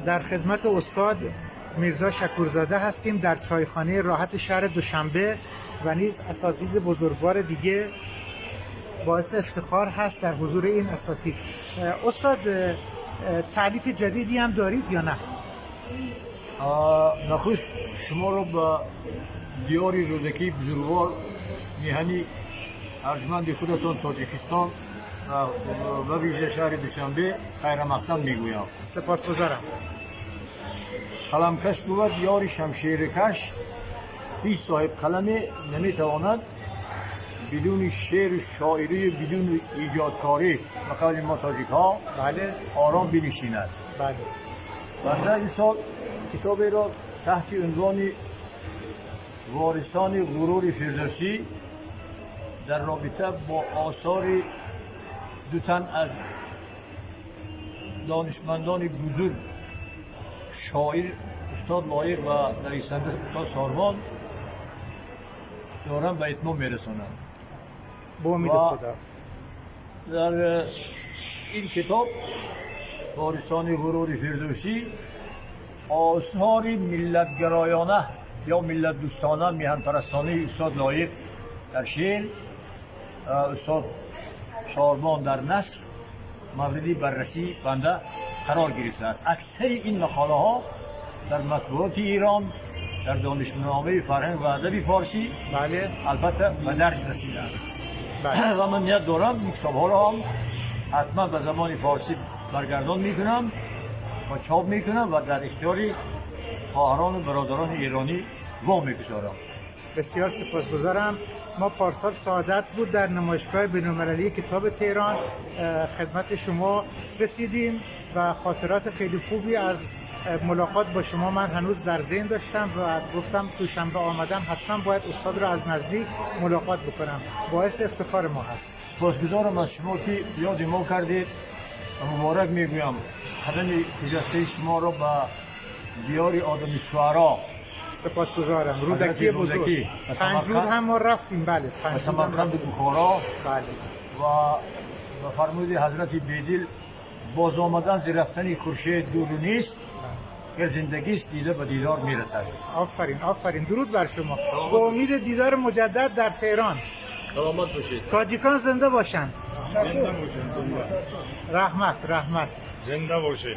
در خدمت استاد میرزا شکورزاده هستیم در چایخانه راحت شهر دوشنبه و نیز اساتید بزرگوار دیگه. باعث افتخار هست در حضور این اساتید. استاد، تالیف جدیدی هم دارید یا نه؟ Нахуст шуморо ба диёри Рӯдакии бузургвор, миҳани арҷманди худатон Тоҷикистон ва вижа шаҳри Душанбе хайрамақдам мегӯям. سپاسگزارم. Қаламкаш бувад ёри шамшеркаш. Ҳеҷ соҳиб қаламе наметавонад бидуни шеъру шоирию бидуни иҷодкорӣ, ба қавли мо тоҷикҳо, ором бинишинад. Банда ин сол китоберо таҳти унвони «Ворисони ғурури Фирдавсӣ» дар робита бо осори ду тан аз донишмандони бузург, шоир устод Лоиқ ва нависанда устод Сорбон, дорам ба итмом мерасонам. به امید خدا. Дар ин китоб «Ворисони ғурури Фирдавсӣ» осори миллатгароёна ё миллатдӯстона, миҳанпарастонаи устод Лоиқ дар шеър, устод Сорбон дар наср мавриди баррасӣ банда қарор гирифтааст. Аксари ин мақолаҳо дар матбуоти Эрон, дар Донишномаи фарҳанг ва адаби форсӣ албатта ба дарҷ расидаанд. Ва ман ният дорам, ин китобҳоро ҳам ҳатман ба забони форсӣ баргардон мекунам ва чоп мекунам ва дар ихтиёри хоҳарону бародарони эронӣ во мегузорам. بسیار سپاسگزارم. ما پارسال سعادت بود در نمایشگاه بین‌المللی کتاب تهران خدمت شما رسیدیم و خاطرات خیلی خوبی از ملاقات با شما من هنوز در ذهن داشتم و گفتم دوشنبه آمدم، حتما باید استاد رو از نزدیک ملاقات بکنم. باعث افتخار ما هست. Сипосгузорам аз шумо, ки ёди мо кардед, ва муборак мегӯям қадами хуҷастаи шуморо ба диёри одами шуаро. سپاسگزارم. رودکی حضرت بزرگ. رودکی و پنجرود سمرقند. هم ما رفتیم، بله. و پنجرود هم سمرقند. رفتیم. بخارا. بله. و به فرمود حضرت بیدل، باز آمدن ز رفتن خورشید دور نیست، گر زندگی است دیده به دیدار میرسد. آفرین، آفرین، درود بر شما. با امید دیدار مجدد در تهران. سلامت باشید. تاجیکان زنده باشند. زنده باشین، زنده. رحمت، رحمت. زنده باشید.